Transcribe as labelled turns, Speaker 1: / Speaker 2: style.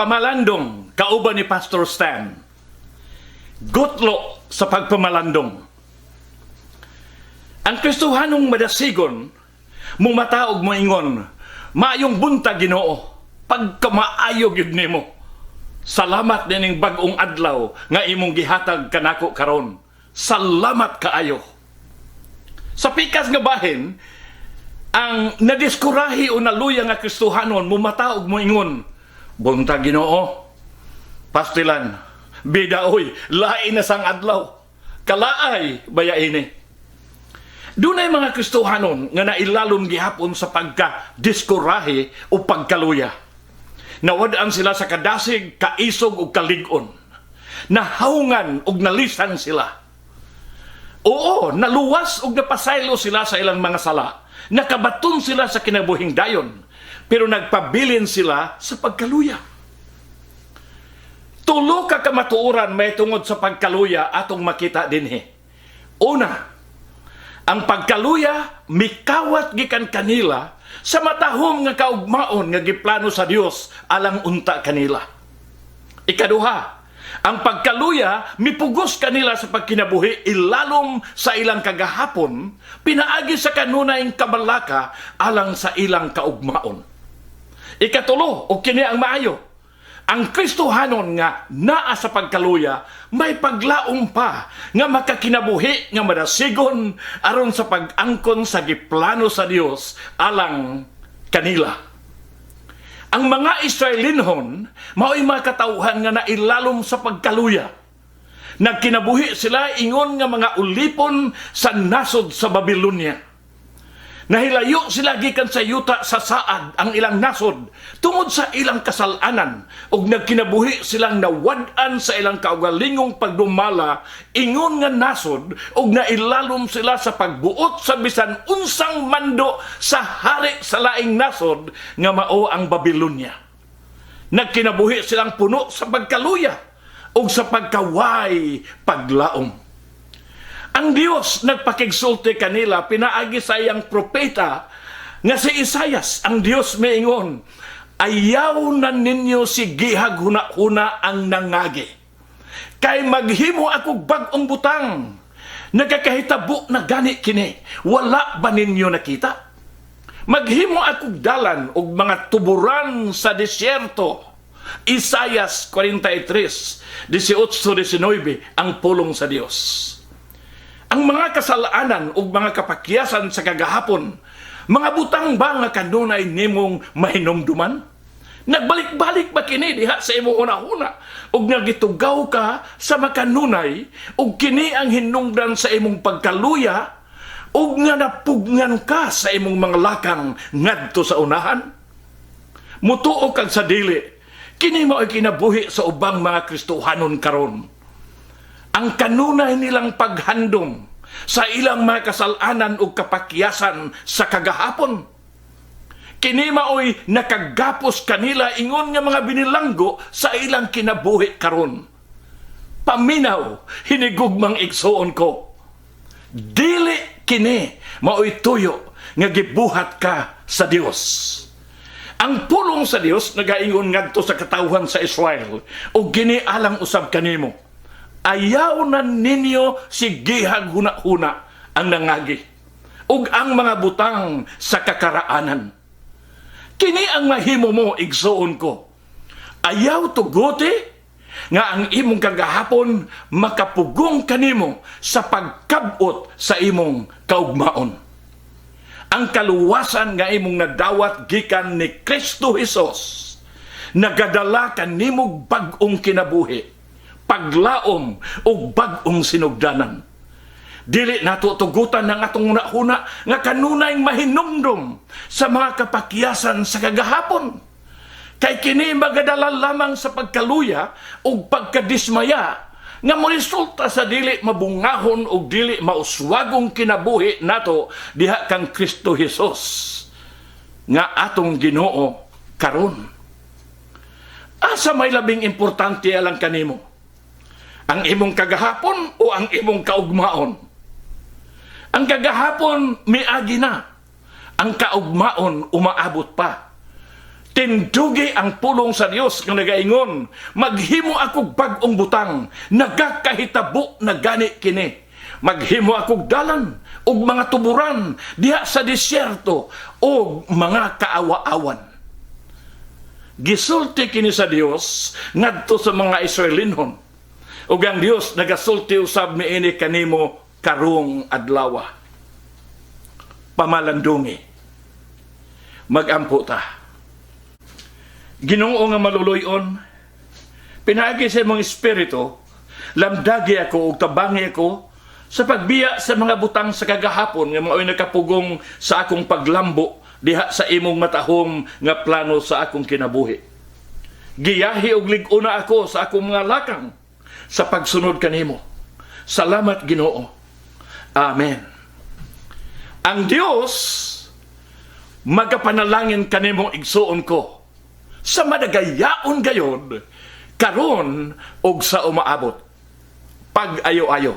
Speaker 1: Pamalandong kauban ni Pastor Stan. Gutlo sa pagpamalandong. Ang Kristohanong madasigon, mumata og moingon, "Maayong buntag, Ginoo, pagkamaayo gyud nimo. Salamat nining bag-ong adlaw nga imong gihatag kanako karon. Salamat kaayo." Sa pikas nga bahin, ang nadiskurahi o naluya nga Kristohanon mumata og moingon, "Buntag, Ginoo. Pastilan, bida oy, lain na sang adlaw. Kalaay baya ini." Dunay mga Kristohanon nga nailalom gihapon sa pagka-diskurahi o pagkaluya. Nawad-an sila sa kadasig, kaisog o kalig-on. Nahawngan ug nalisan sila. Oo, naluwas ug napasaylo sila sa ilang mga sala. Nakabaton sila sa kinabuhing dayon. Pero nagpabilin sila sa pagkaluya. Tulo ka kamatuoran may tungod sa pagkaluya atong makita dinhi. Una, ang pagkaluya mikawat gikan kanila sa matahom nga kaugmaon nga giplano sa Dios alang unta kanila. Ikaduha, ang pagkaluya mipugos kanila sa pagkinabuhi ilalom sa ilang kagahapon pinaagi sa kanunayng kabalaka alang sa ilang kaugmaon. Ikatulo, ug kini ang maayo, ang Kristohanon nga naa sa pagkaluya may paglaom pa nga makakinabuhi nga madasigon aron sa pag-angkon sa giplano sa Dios alang kanila. Ang mga Israelinhon mao'y mga katawhan nga nailalom sa pagkaluya. Nagkinabuhi sila ingon nga mga ulipon sa nasod sa Babylonia. Nahilayo sila gikan sa yuta sa saad, ang ilang nasod, tungod sa ilang kasalanan, ug nagkinabuhi silang nawad-an sa ilang kaugalingong pagdumala ingon nga nasod, ug nailalom sila sa pagbuot sa bisan unsang mando sa hari sa laing nasod nga mao ang Babylonia. Nagkinabuhi silang puno sa pagkaluya ug sa pagkaway paglaom. Ang Dios nagpakigsulti kanila pinaagi sa iyang propeta nga si Isayas. Ang Dios miingon, "Ayaw na ninyo sigihag huna-huna ang nangagi. Kay maghimo ako bag-ong butang. Nagakahitabo na gani kini. Wala ba ninyo nakita? Maghimo ako dalan og mga tuburan sa disyerto." Isayas 43, 18-19 ang pulong sa Dios. Ang mga kasalanan ug mga kapakyasan sa kagahapon, mga butang ba nga kanunay nimong mahinumduman? Nagbalik-balik ba kini diha sa imong hunahuna ug nagitugaw ka sa makanunay ug kini ang hinungdan sa imong pagkaluya ug nga napugngan ka sa imong mga lakang ngadto sa unahan? Mutuo kag sa dili, kini mao'y kinabuhi sa ubang mga Kristohanon karon. Ang kanunay nilang paghandom sa ilang mga kasalanan ug kapakyasan sa kagahapon. Kini maoy nakagapos kanila ingon nga mga binilanggo sa ilang kinabuhi karon. Paminaw, hinigugmang igsuon ko. Dili kini maoy tuyo nga gibuhat ka sa Dios. Ang pulong sa Dios nagaingon ngadto sa katawhan sa Israel ug kini alang usab kanimo. "Ayaw na ninyo sigihag huna-huna ang nangagi ug ang mga butang sa kakaraanan." Kini ang mahimo mo, igsuon ko. Ayaw tuguti nga ang imong kagahapon makapugong kanimo sa pagkabot sa imong kaugmaon. Ang kaluwasan nga imong nadawat gikan ni Kristo Jesus nagadala kanimog bag-ong kinabuhi, paglaom ug bag-ong sinugdanan. Dili nato tugutan ng atong huna nga kanunay mahinumdum sa mga kapakyasan sa kagahapon. Kay kini magadala lamang sa pagkaluya ug pagkadismaya nga moresulta sa dili mabungahon ug dili mauswagong kinabuhi nato diha kang Kristo Jesus nga atong Ginoo karon. Asa may labing importante alang kanimo? Ang imong kagahapon o ang imong kaugmaon? Ang kagahapon miagi na. Ang kaugmaon umaabot pa. Tindugi ang pulong sa Dios nga nagaingon, "Maghimo ako bag-ong butang, nagakahitabo na gani kini. Maghimo akog dalan ug mga tuburan diha sa disyerto ug mga kaawa-awan." Gisulti kini sa Dios ngadto sa mga Israelinhon. Ug ang Dios nagasulti usab niini kanimo karong adlaw. Pamalandungi. Magampo ta. Ginoo nga maluluyon, pinaagi sa imong Espiritu, lamdagi ako ug tabangi ako sa pagbiya sa mga butang sa kagahapon nga mao'y nakapugong sa akong paglambo diha sa imong matahom nga plano sa akong kinabuhi. Giyahi og lig-una ako sa akong mga lakang sa pagsunod kanimo. Salamat, Ginoo. Amen. Ang Dios magapanalangin kanimo, igsuon ko, sa madagayaon gayod karon ug sa umaabot. Pag-ayo-ayo.